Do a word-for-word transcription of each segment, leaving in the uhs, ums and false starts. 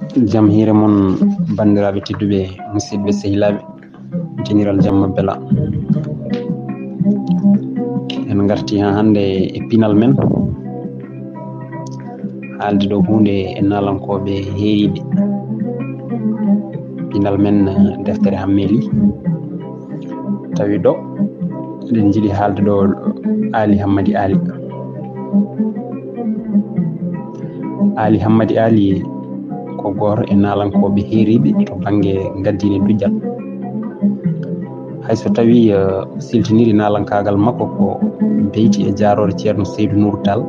Jam hiire mon, banndiraaɓe tedduɓe, musidɓe sehilaaɓe, jeniral jamma bela. En ngarti haa hannde e pinal men, haalde ɗo huunde e naalankooɓe heeriiɓe. Pinal men, eh, deftere Hammeeli. Tawi ɗo, eɗen njiɗi haalde ɗo Aali Hammadi Aali. Aali Hammadi Aali ko gooto e naalankooɓe heeriiɓe to bannge ngaddiine dujjal. Hay so tawii, eh, o siltiniri naalankaagal makko ko beyti e jaaroore Ceerno Seydu Nuuru Taal,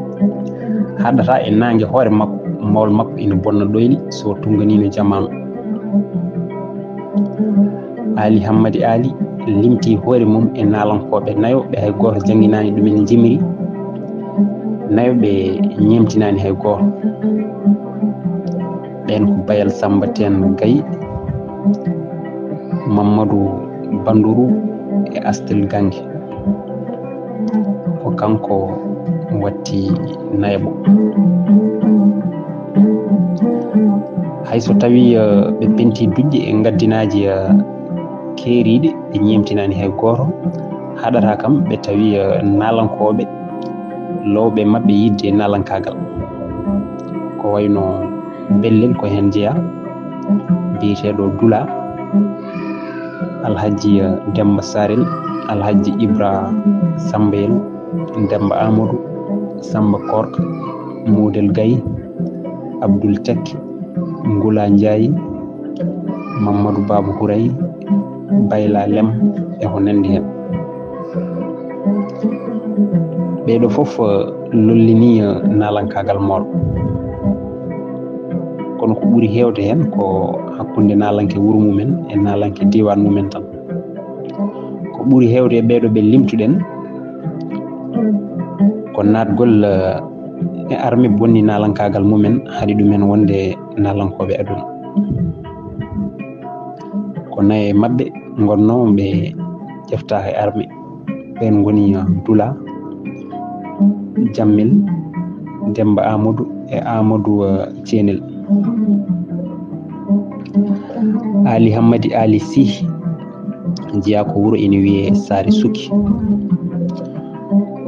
haɗataa e naange hoore makko, mawlo makko ina bonna ɗoyli so tunnganiino jamaanu. Aali Hammadi Aali limtii hoore mum e naalankooɓe nayo ɓe hay gooto jannginaani ɗumen njimri, nayo ɓe ñeemtinaani hay gooto. Ɓeen ko Bayal Sammba Teen Gay, Mammadu Banduru e Astel Gange. Ko kanko watti nayaɓo. Hay so tawii, eh, ɓe penti duƴƴe e ngaddinaaji, eh, keeriiɗi, ɓe ñeemtinaani hay gooto, haɗataa kam ɓe tawi, eh, naalankooɓe, loowɓe maɓɓe yiɗde e naalankaagal. Ko wayno Bellel, ko heen jeyaa, biyeteeɗo Dula, Alhaji, eh, Demba Sarel, Alhaji Ibra Sambayel, Demba Amadou, Samba Korka, Model Gay, Abdul Tekki, Ngula Njaay, Mamadou Babou Houray, Bayla Lem, e ko nanndi heen. Ɓeeɗo fof, eh, lollinii, eh, naalankaagal mawɗo. Kono ko ɓuri heewde heen ko hakkunde naalanke wuro mumen e naalanke diiwaan mumen tan. Ko ɓuri heewde e ɓeeɗo ɓe limtuɗen ko naatgol, eh, e arme bonni naalankaagal mumen, haɗi ɗumen wonde naalankooɓe aduna. Ko nayo e maɓɓe ngonnoo ɓe ƴeftaaka e arme. Ɓeen ngoni, eh, Dula, Jammel, Demba Amadou e Amadou, eh, Ceenel. Aali Hammadi Aali Sih jeyaa ko wuro ina wiyee Saare Suki.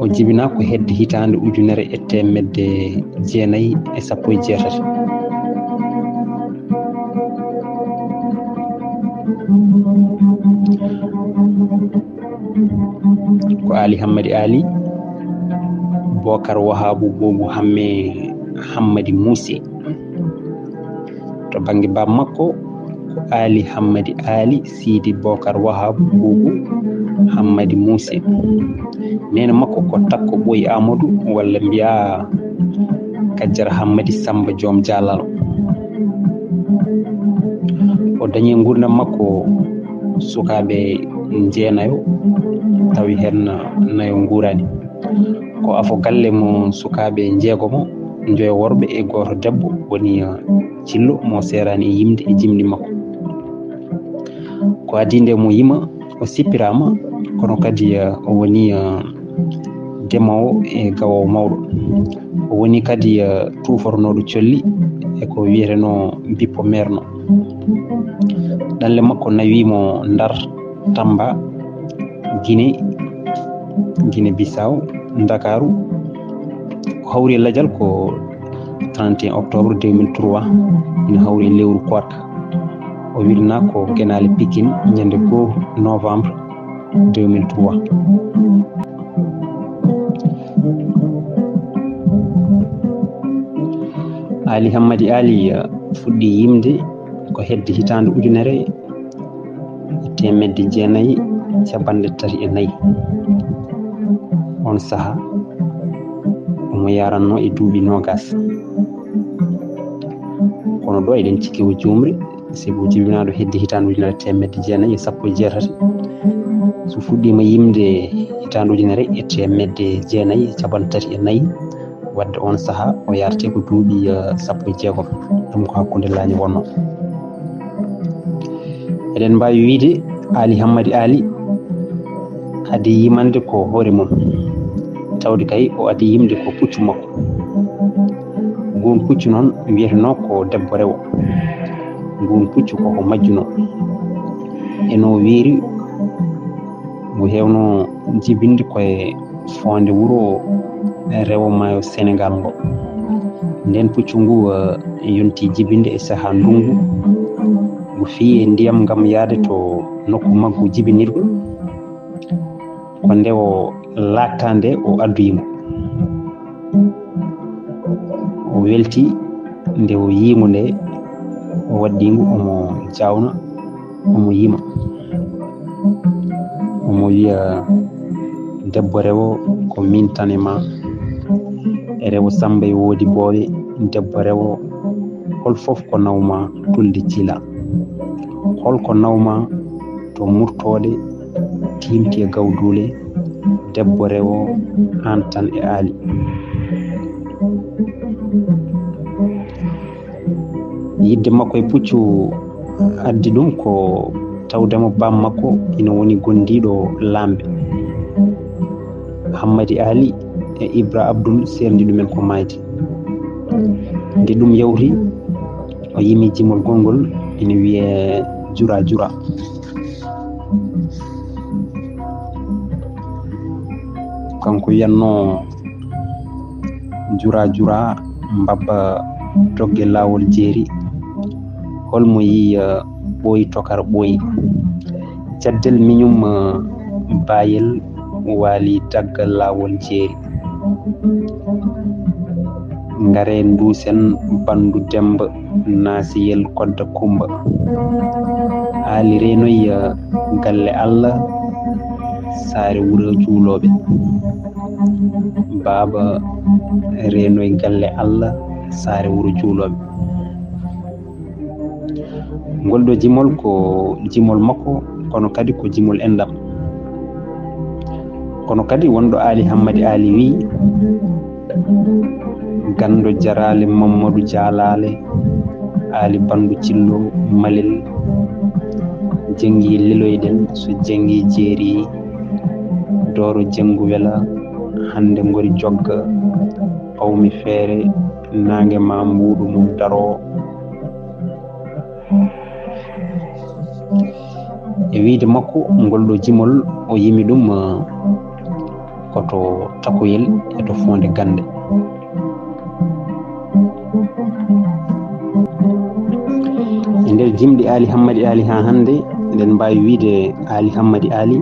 O jibinaa ko hedde hitaande ujunere e teemedde jeenayi e sappo e jeetati. Ko Aali Hammadi Aali, Bookar Wahaabu Boobu Hamme Hammadi Muuse. To bannge baaba makko, ko Aali Hammadi Aali Siidi Bookar Wahaabu Boobu Hammadi Muuse. Neene makko ko Takko Ɓooy Aamadu, walla mbiyaa Kajjara Hammadi Samba Joom Jaalalo. O dañi e nguurndam makko sukaaɓe jeenayo, tawi heen nayo nguuraani. Ko afo galle mo sukaaɓe njeegomo, njoyo worɓe e gooto debbo, woni, eh, cillo mo seeraani e yimde e jimɗi makko. Ko adii nde mo yima, o sippiraama, kono kadi, eh, o woni, eh, demoowo e gawoowo mawɗo. O woni kadi, eh, tuufornooɗo colli e ko wiyetenoo bippo meerno. Ɗanle makko nawii mo Ndar, Tamba, Gine, Gine Bissau, Ndakaaru. O hawri e lajal ko trente et un octobre deux mille trois, ina hawri e lewru koorka. O wirnaa ko Genaale Pikin ñande goo novembre deux mille trois. Aali Hammadi Aali, eh, fuɗɗi yimde ko hedde hitaande ujunere e teemedde jeenayi e capanɗe tati e nayi. Oon sahaa, omo yaranno e duuɓi noogas. Kono ɗo eɗen cikki o juumri, sibu jibinaaɗo hedde hitaande ujunere e teemedde jeenayi e sappo e jeetati. So fuɗɗiima yimde hitaande ujunere e teemedde jeenayi e capanɗe tati e nayi, wadde oon sahaa o yaarete ko duuɓi, eh, sappo e jeegom. Ɗum ko hakkunde laañe wonnoo. Eɗen mbaawi wiyde Aali Hammadi Aali adii yimande ko hoore mum, tawde kay o adii yimde ko puccu makko. Nguun puccu noon wiyetenoo ko debbo rewo. Nguun puccu koko majjunoo. Eno wiiri ngu heewnoo jibinde koye foonde wuro rewo maayo Senegaal ngo. Ndeen puccu ngu, eh, yontii jibinde e sahaa ndunngu. Ngu fii e ndiyam ngam yahde to nokku maggu jibinirgu. Ko nde o laataa nde o addoyi ngu. O weltii nde o yii ngu nde, o waɗɗii ngu, omo jaawna, omo yima. Omo wiya, "Debbo rewo, ko miin tan e maa. E rewo Sammba e woodi boowe, debbo rewo, hol fof ko naw maa tulde cila. Hol ko naw maa to murtoode, tiimti e gawduule, debbo rewo, aan tan e Aali." Yiɗde makko e puccu addi ɗum ko tawde mo baam makko ina woni gondiiɗo laamɓe. Hammadi Aali e Ibra Abdul seerndi ɗumen ko maayde. Nde ɗum yawti, o yimi jimol gongol ina wiyee Jura Jura. Kanko wiyatnoo, "Jura jura, mbabba dogge laawol jeeri. Hol mo yii, eh, ɓooyi tokar ɓooyi. Jaddel miñum, eh, baayel waali dagga laawol jeeri. Ngaree nduusen bandu Demba, naasiyel kodda Kumba. Aali reenoyi, eh, galle Allah, saare wuro juulooɓe. Baaba reenoyi galle Allah, saare wuro juulooɓe." Ngol ɗo jimol ko jimol makko, kono kadi ko jimol enɗam. Kono kadi wonɗo Aali Hammadi Aali wii, "Ganndo jaraale Mammadu Jaalaale, Aali Banndu Cillo Malel, jenngi liloyɗen, so jenngi jeeri, dooro jenngu wela, hannde ngori jogga, pawmi feere, naange ma mbuuɗu mum daroo." E wiyde makko, ngol ɗo jimol o yimi ɗum, eh, ko to takoyel e to foonde gannde. E nder jimɗi Aali Hammadi Aali haa hannde, eɗen mbaawi wiyde Aali Hammadi Aali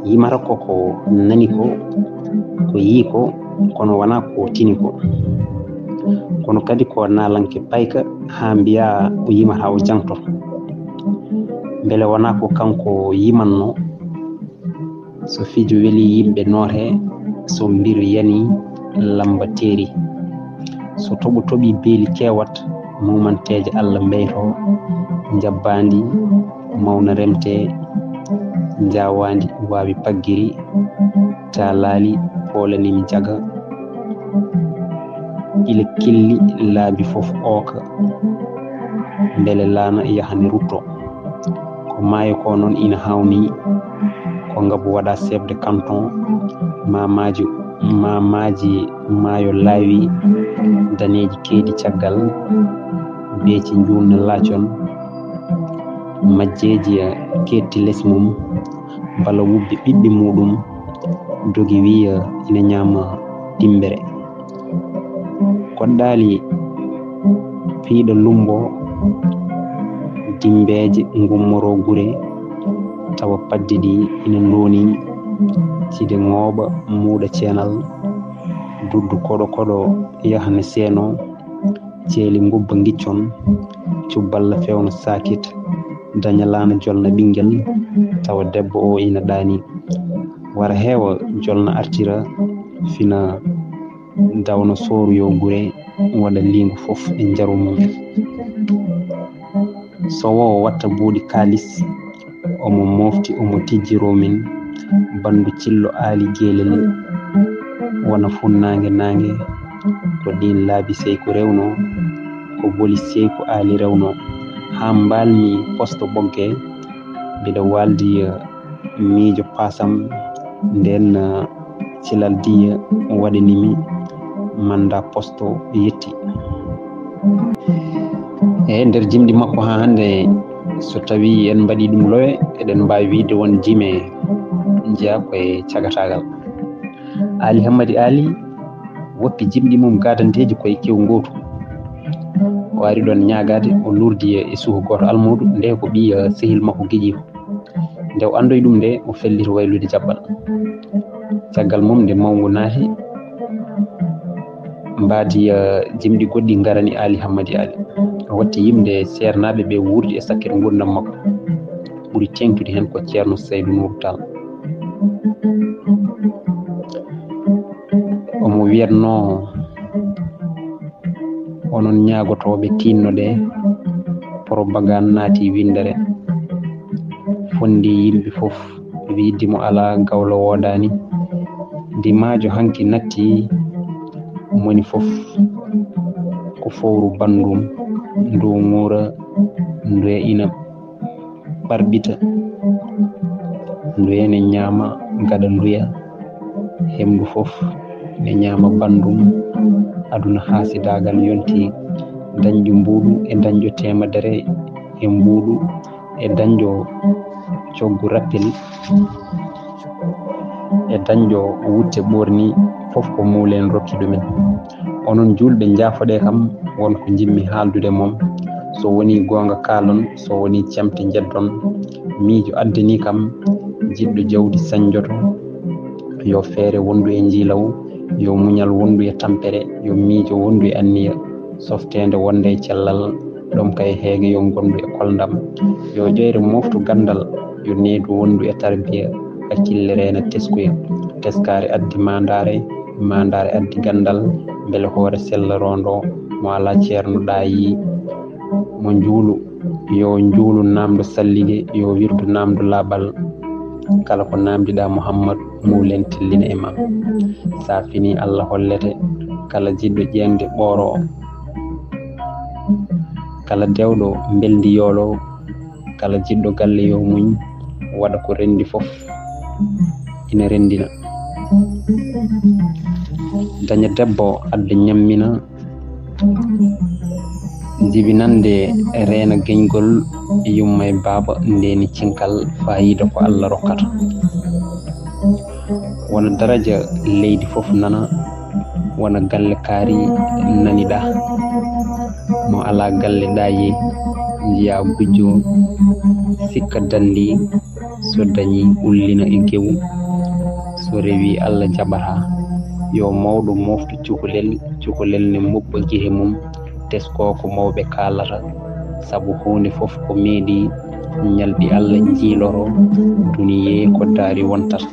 yimata ko ko nani ko, ko yii ko, kono wonaa ko tini ko. Kono kadi ko naalanke payka haa mbiyaa o yimata o jaŋto. Mbele wonaa ko kanko yimanno? So fijo weli yimɓe noote, so mbir yani lamba teeri. So toɓo toɓi beeli kewat, mumanteeje Allah mbeyto, njabbaandi mawna remte, njaawaandi waawi paggiri, taalaali poolani mi jaga, ila killi laabi fof ooka, mbele laana yahani rutto. Ko maayo ko noon ina hawni, ko ngabu waɗa chef de canton, maamaaji, maamaaji maayo laawi, daneeji keedi caggal, beeci njuulna laacon, majjeeji keetti les mum, bala wubbi ɓiɓɓe muuɗum, dogi wiya ina ñaama dimbere. Koɗɗaali piiɗa lumbo, dimbeeje ngummoroo gure, tawa paddi ɗi ina ndooni, cide ŋooɓa muuɗa ceenal, duddu koɗo koɗo yahana seeno, ceeli ngubba ngiccon, cubballa fewna saakit, daña laana jolna ɓinngel, tawa debbo o ina ɗaani. Wara heewa jolna artira, fina dawna sooruyo gure, waɗa liingu fof e njaru mum. Sowo watta buuɗi kaalis, omo mofti, omo tijjiroo min, Banndu Cillo Aali Geelel, wona funnaange naange, ko ɗiin laabi Seyku rewnoo, ko boli Seyku Aali rewnoo, haa mbaalmi posto Ɓoggee, mbiɗa waaldi, eh, miijo paasam, ndeen, eh, cilal diya waɗani mi mannda posto yetti. E nder jimɗi makko haa hannde, so tawii en mbaɗii ɗum lowe, eɗen mbaawi wiyde won jime njeyaa ko e cagataagal. Aali Hammadi Aali woppi jimɗi mum gaadanteeji ko e kewu ngootu. O ari ɗoon ñaagaade, o luurdi e suuhu gooto almuudo, nde ko ɓiy, eh, sehil makko giƴiiko. Nde o anndoyi ɗum nde, o felliti waylude jaɓɓal. Caggal mum, nde mawngu naati, mbaadi, eh, jimɗi goɗɗi ngarani Aali Hammadi Aali. O watti yimde seernaaɓe ɓe wuurdi e sakkere nguurndam makko. Ɓuri teeŋtude heen ko Ceerno Saydu Nuuru Taal. Omo wiyatnoo, onon ñaagotooɓe, tiinno-ɗee, propagande naati winndere, fonndii yimɓe fof, wiide mo alaa gawlo woodaani. Ndimaajo hanki natti, moni fof ko fowru banndum, ndu ŋuura, ndu e ina ɓarɓita, nduya ne ñaama gaɗa nduya, hemdu fof ne ñaama banndum. Aduna haasidaagal yonti, dañjo mbuuɗu e dañjo teemedere e mbuuɗu, e dañjo coggu rappel, e dañjo wutte ɓoorni, fof ko muulen rokki ɗumen. Onon juulɓe, njaafoɗee kam, won ko njiɗmi haaldude mon. So wonii goonga kaalon, so wonii cemte njeddon, miijo addanii kam, jiɗɗo jawdi sañjoto, yo feere wondu e njiilaw, yo muñal wondu e tampere, yo miijo wondu e anniya, softeende wonda e cellal, ɗom kay heege yo ngondu e koldam, yo ƴoyre moftu ganndal, yo needu wondu e tarbiya, hakkille reena teskuya. Teskaare addi maandaare, maandaare addi ganndal, mbele hoore sella rondo, mo alaa ceerno ɗaayi, mo njuulu, yo njuulu naamndo sallige, yo wirdu naamndo laaɓal. Kala ko naamndiɗaa Muhammad, muulen tellina e ma. Sa fini, Allah hollete kala jiɗɗo ƴeeŋde ɓooro, kala dewɗo mbelndi yoolo, kala jiɗɗo galle yo muñ, waɗa ko renndi fof ina renndina. Daña debbo adda ñammina, jibinande reena geñgol yumma e baaba, ndeeni cinkal faayiida ko Allah rokkata. Wona daraja leydi fof nana, wona galle kaari naniɗaa. Mo alaa galle ɗaayi, njiyaa gujjo, sikka danndi, so dañii ullina e gewu, so rewii Allah jaɓataa. Yo mawɗo mooftu cukalel, cukalel ne muɓɓa gite mum, teskoo ko mawɓe kaalata, sabu huunde fof ko meeɗi, ñalɗi Allah njiiloro, duniyee ko daari wontata.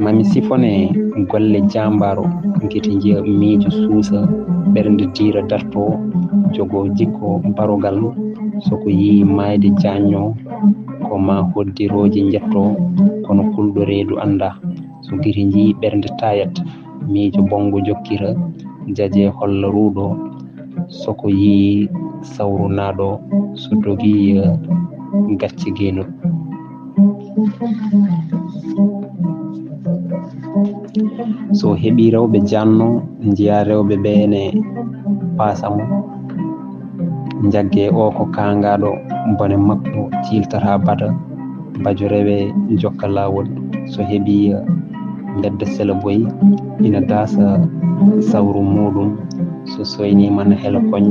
Mami sifone golle jaambaaro, gite njiya miijo suusa, ɓernde diira darto, jogo jikko barogal, so ko yii maayde jaanño, ko ma hoddirooji njetto, kono kulɗo reedu annda. So gite njii ɓernde taayat, miijo bonngo jokkira, jaje holla ruuɗo, so ko yii sawru naaɗo, so dogii gacce geenol. So heɓii rewɓe jaanno, njiyaa rewɓe ɓee ne paasa mo. Njaggee oo ko kaangaaɗo, bone makko ciiltataa bada. Bajo rewee jokka laawol. So heɓii mbedda sela boy, ina daasa sawru muuɗum. So soyniima na hela koñ,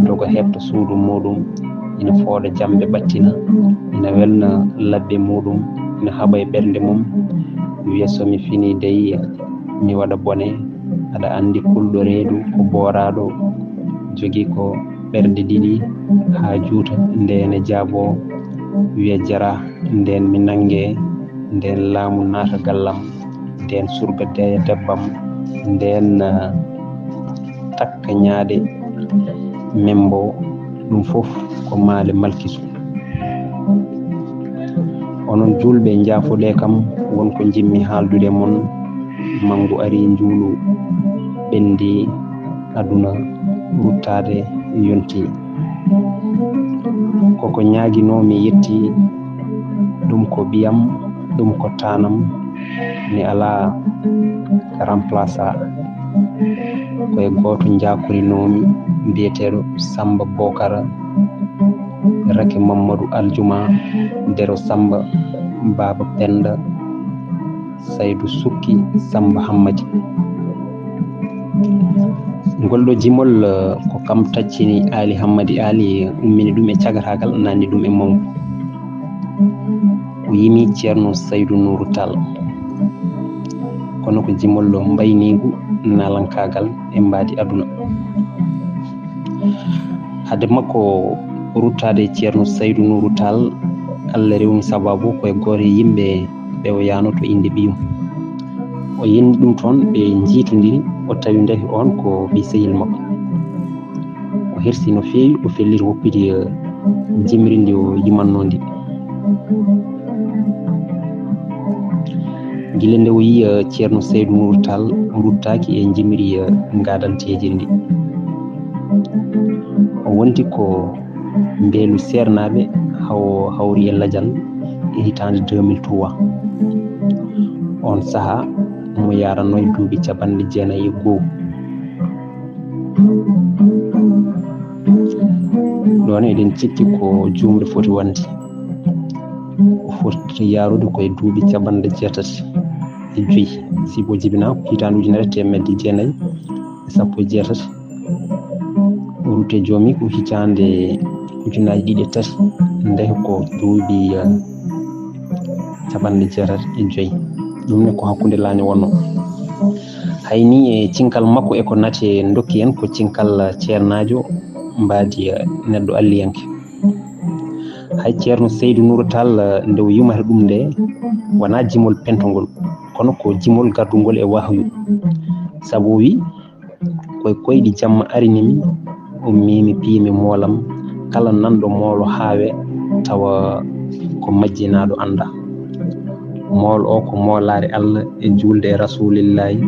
doga heɓta suudu muuɗum, ina fooɗa jamɓe ɓattina, ina welna labbe muuɗum, ina haɓa e ɓernde mum, wiya, so mi finii dey, mi waɗa bone. Aɗa anndi kulɗo reedu ko booraaɗo, jogii ko ɓerɗe ɗiɗi haa juuta, ndeen e jaaboo, wiya, jara, ndeen mi nannge, ndeen laamu naata gallam, ndeen surga deeya debbam, ndeen, eh, takka ñaaɗe membo, ɗum fof ko maale Malkisu. Onon juulɓe, njaafoɗee kam, won ko njiɗmi haaldude mon. Manngu arii, njuulu ɓenndii, aduna ruttaade yontii. Ko ko ñaaginoo mi yettii, ɗum ko ɓiyam, ɗum ko taanam, mi alaa remplaçant. Ko e gooto njaakorinoomi biyeteeɗo Samba Bokara Rake Mamadou Aljuma Dero Samba Baba Penda Saydu Sukki Samba Hammadi. Ngol ɗo jimol, eh, ko kam taccini Aali Hammadi Aali, ummini ɗum e cagataagal, nanni ɗum e mawgu. O yimi Ceerno Saydu Nuuru Taal. Kono ko jimol mbayniigu naalankaagal e mbaadi aduna. Hade makko ruttaade e Ceerno Saydu Nuuru Taal, Allah rewni sababu ko e gooto e yimɓe ɓe o yaano to innde ɓiyum. O yenni ɗum toon, ɓe njiitondiri, o tawi ndahi oon ko ɓii sehil makko. O hersi no feewi, o felliti woppude, eh, jimri ndi o yimannoo ndi. Gila nde o yiya Ceerno Saydu Nuuru Taal ruttaaki e jimri, eh, ngaadanteeji ndi. O wonti ko mbeelu seernaaɓe haw-, hawri e lajal e hitaande deux mille trois. Oon sahaa mo yaaranoy duuɓi capanɗe jeenayi e goo. Ɗoon eɗen cikki ko juumre foti wonde. O foti yaarude ko e duuɓi capanɗe jeetati e joyi. Sibu o jibinaa ko hitaande ujunere e teemedde jeenayi e sappo e jeetati. O rutti e joomum ko hitaande ujunaaji ɗiɗi e tati. Nde ko duuɓi, eh, capanɗe jeetati e joyi. Ɗum ne ko hakkunde laañe wonnoo. Hay ni e cinkal makko e ko nati e ndokki en ko cinkal ceernaajo mbaadi, eh, neɗɗo alliyanke. Hay Ceerno Saydu Nuuru Taal, eh, nde o yumata ɗum nde, wonaa jimol pentongol, kono ko jimol gardungol e wahyu. Sabu o wi, "Ko e koyɗi jamma arini mi, ummii mi, pii mi moolam, kala nanɗo moolo haawe, tawa ko majjinaaɗo anndaa." Mool o ko moolaare Allah e juulde e Rasuulillaahi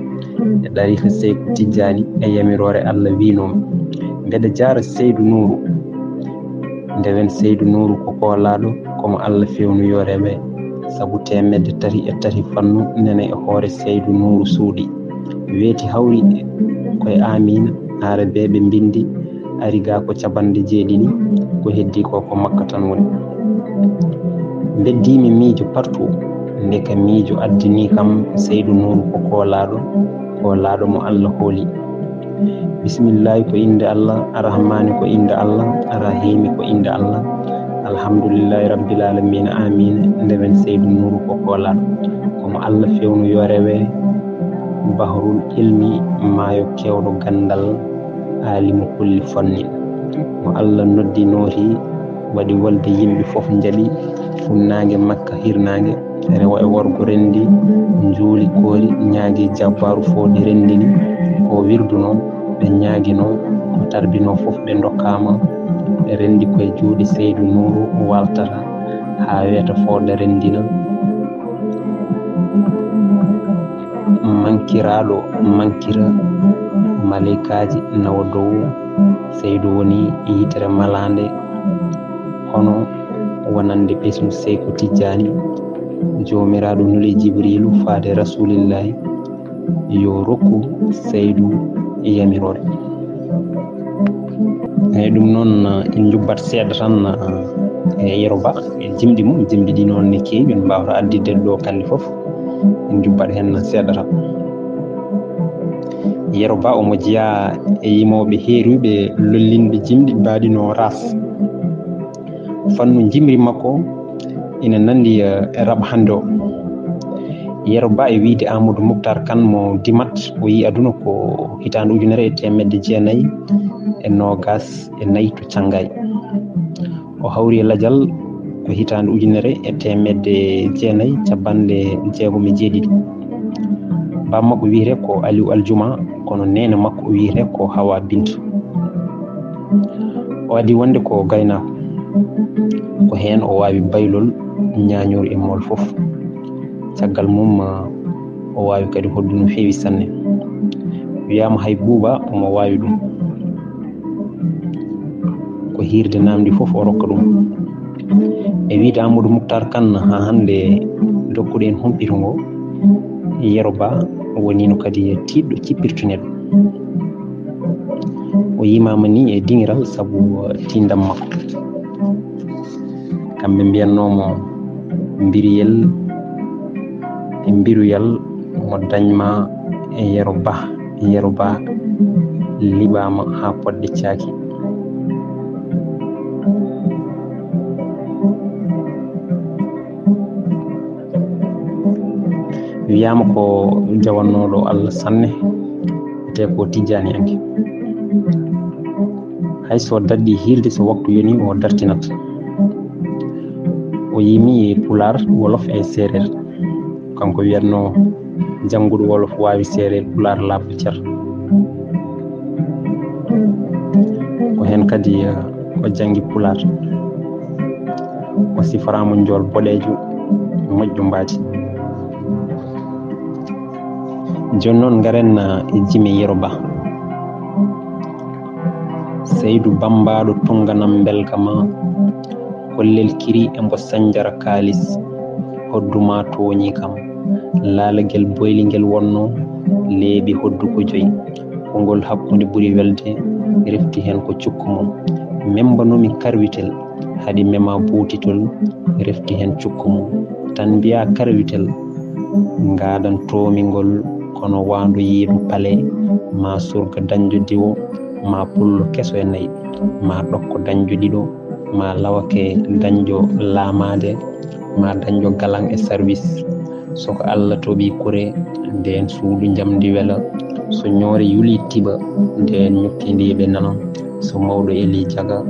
e ɗariika Seyku Tijjaani e yamiroore Allah wiynoo mi. Mbeɗa jaara Saydu Nuuru. Ndewen Saydu Nuuru ko koolaaɗo, ko mo Allah fewnu yo rewe, sabu teemedde tati e tati fannu nene e hoore Saydu Nuuru suuɗi. Weeti hawri ko e Aamiina, Aarabeeɓe mbinndi, ari ga ko capanɗe jeeɗiɗi, ko heddii ko, ko Makka tan woni. Mbeddiimi miijo partout, ndeka miijo addinii kam Saydu Nuuru ko koolaaɗo, koolaaɗo mo Allah hooli. Bismillaahi ko innde Allah, Arrahmaani ko innde Allah, Arrahiimi ko innde Allah, Alhamdulillaahi Rabbil Aalamiina, Aamiin. Ndewen Saydu Nuuru ko koolaaɗo, ko mo Allah fewnu yo rewe, bahrul ilmi, maayo keewɗo ganndal, aalimu kulli fannin. Mo Allah noddi nooti, waɗi wolde yimɓe fof njaɓi, funnaange Makka hirnaange, rewo e worgo renndi, njuuli koori, ñaagi jabbaaru fof ɗi renndini, ko wirdunoo, ɓe ñaaginoo, ko tarbinoo fof ɓe ndokkaama, ɓe renndi koye juuɗe Saydu Nuuru waaltata, haa weeta fooɗa renndina. Mankiraaɗo mankira, maleykaaji nawa dow, Saydu woni yitere malaande, hono wonande ɓesngu Seyku Tijjaani, Joomiraaɗo nuli Jibriilu faade Rasuulillaahi, yo rokku Saydu yamiroore. Eey, ɗum noon, en njubbat seeɗa tan, eh, e Yero Ba, e jimɗi mum, jimɗi ɗi noon ne keewi, en mbaawata additde ɗo kandi fof, en njubbat heen seeɗa tan. Yero Ba omo jeyaa e yimooɓe heeriiɓe lollinɓe jimɗi mbaɗi no raas. Fannu jimri makko ina nanndi, eh, e rap hannde o. Yero Ba e wiyde Amadou Moukhtar Kane mo Dimat, o yii aduna ko hitaande ujunere e teemedde jeenayi e noogaas e nayi to Canngaay. O hawri e lajal ko hitaande ujunere e teemedde jeenayi capanɗe jeegom e jeeɗiɗi. Baaba makko wiyetee ko Aliou Aljuma, kono neene makko wiyetee ko Hawa Binta. O adii wonde ko gaynaako. Ko heen o waawi baylol, ñaañooru e mool fof. Caggal mum, o waawi kadi hoɗdu no feewi sanne. Wiyaama hay buuba omo waawi ɗum. Ko hiirde naamndi fof o rokka ɗum. E wiyde Amadou Moukhtar Kane, haa hannde dokkuɗo en humpito ngo, Yero Ba woniino kadi tiiɗɗo cippirtuneɗo. O yimaama ni e diŋiral sabu tiindam makko. Kamɓe mbiyannoo mo mbiriyel e mbiruyal mo dañma e Yero Ba. Yero Ba liɓaama haa poɗde caaki. Wiyaama ko jawannooɗo Allah sanne, te ko tijjaaniyanke. Hay so daɗɗi hiirde, so waktu yoni, o dartinat. O yimi Pulaar, Wolof e Seereer. Kanko wiyatno jannguɗo Wolof waawi Seereer, Pulaar laaɓɗo cer. Ko heen kadi, eh, o janngi Pulaar. O siforaama njool boɗeejo, moƴƴo mbaadi. Jooni noon, ngaren, eh, e jime Yero Ba. Seydu Bammbaaɗo tunnganam mbelka ma, kollel kiri e mbo sanjara kaalis, hoddu ma tooñi kam. Laalagel boyli ngel wonno leeɓi hoddu ko joyi. Kongol hakkunde ɓuri welde, refti heen ko cukko mum. Membanoomi karwitel, haɗi mema buutitol, refti heen cukko mum. Tan mbiya karwitel, ngadan toomingol kono waando yiiɗo pale, ma surga dañjo diwo, ma pullo keso e nayi, ma ɗokko dañjo ɗiɗo, ma lawake dañjo laamaade, ma dañjo galan e sarwis. So ko Allah toɓi kure, ndeen suudu njamndi wela. So ñoore yuli tiɓa, ndeen ñukkindiiɓe nana. So mawɗo eli jaga,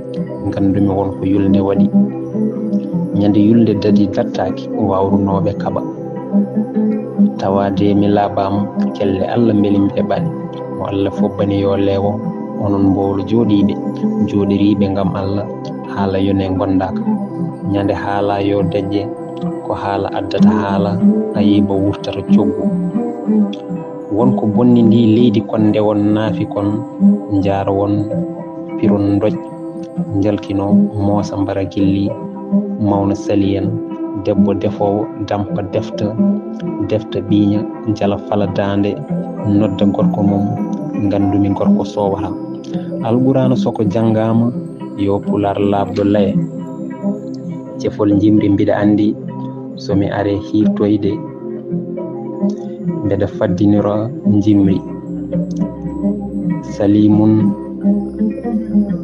nganndumi won ko yulnde waɗi. Ñande yulnde dadi dartaaki, wawrunooɓe kaɓa. Tawaade mi laaɓaama, kelle Allah mbeli mbeeɓaani. Mo Allah fobbani yo leewo, onon mboolo jooɗiiɓe, jooɗiriiɓe ngam Allah, haala yone ngondaaka. Ñande haala yo deƴƴe, ko haala addata haala, ayiba wurtata coggu. Won ko bonni ndi leydi kon nde won naafi kon, njaara won piron ndoj, njalkino moosa mbara gilli, mawna sali en, debbo defoowo dampa defta, defta ɓiiña, jala fala daande, nodda gorko mum, nganndumi gorko soowata. Alquraana soko janngaama, yo Pulaar laaɓɗo laye. Cefol njimri mbiɗa anndi, so mi are hiirtoyde, mbeɗa faddinira njimri. Salimun,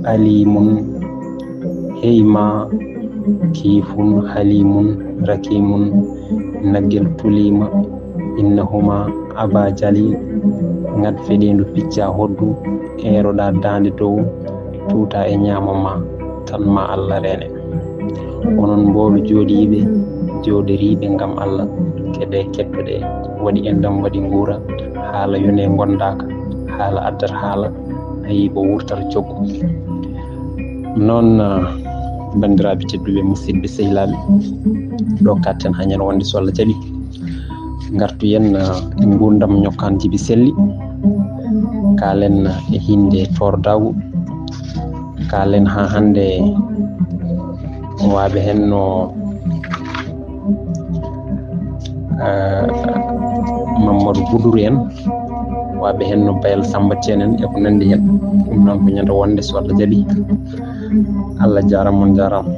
alimun, heyma, kiifun, halimun, rakimun, naggel tulima, innahuma aba jali, ŋat feɗendu picca hoddu, eeroɗa daande dow, tuuta e ñaamo ma, tan ma Allah reene. Onon mboolo jooɗiiɓe, jooɗoriiɓe ngam Allah, keɓe kettoɗe, waɗi enɗam, waɗi nguura, haala yone ngondaaka, haala addata haala, ayiba wurtata coggu. Noon, ah, banndiraaɓe tedduɓe, musidɓe, sehilaaɓe, ɗo katten haa ñande wonde so Allah jaɓi. Ngartu yen, ah, e nguurndam ñokkaan Jibi Selli. Kaalen, ah, e hinnde toordaagu. Kaalen haa hannde waaɓe heen no, ah, Mamadou Boudou en, waaɓe heen no Bayal Samba Thiene en e ko nanndi heen. Ɗum noon ko ñande wonde so Allah jaɓi. Allah jaaraama, on jaaraama.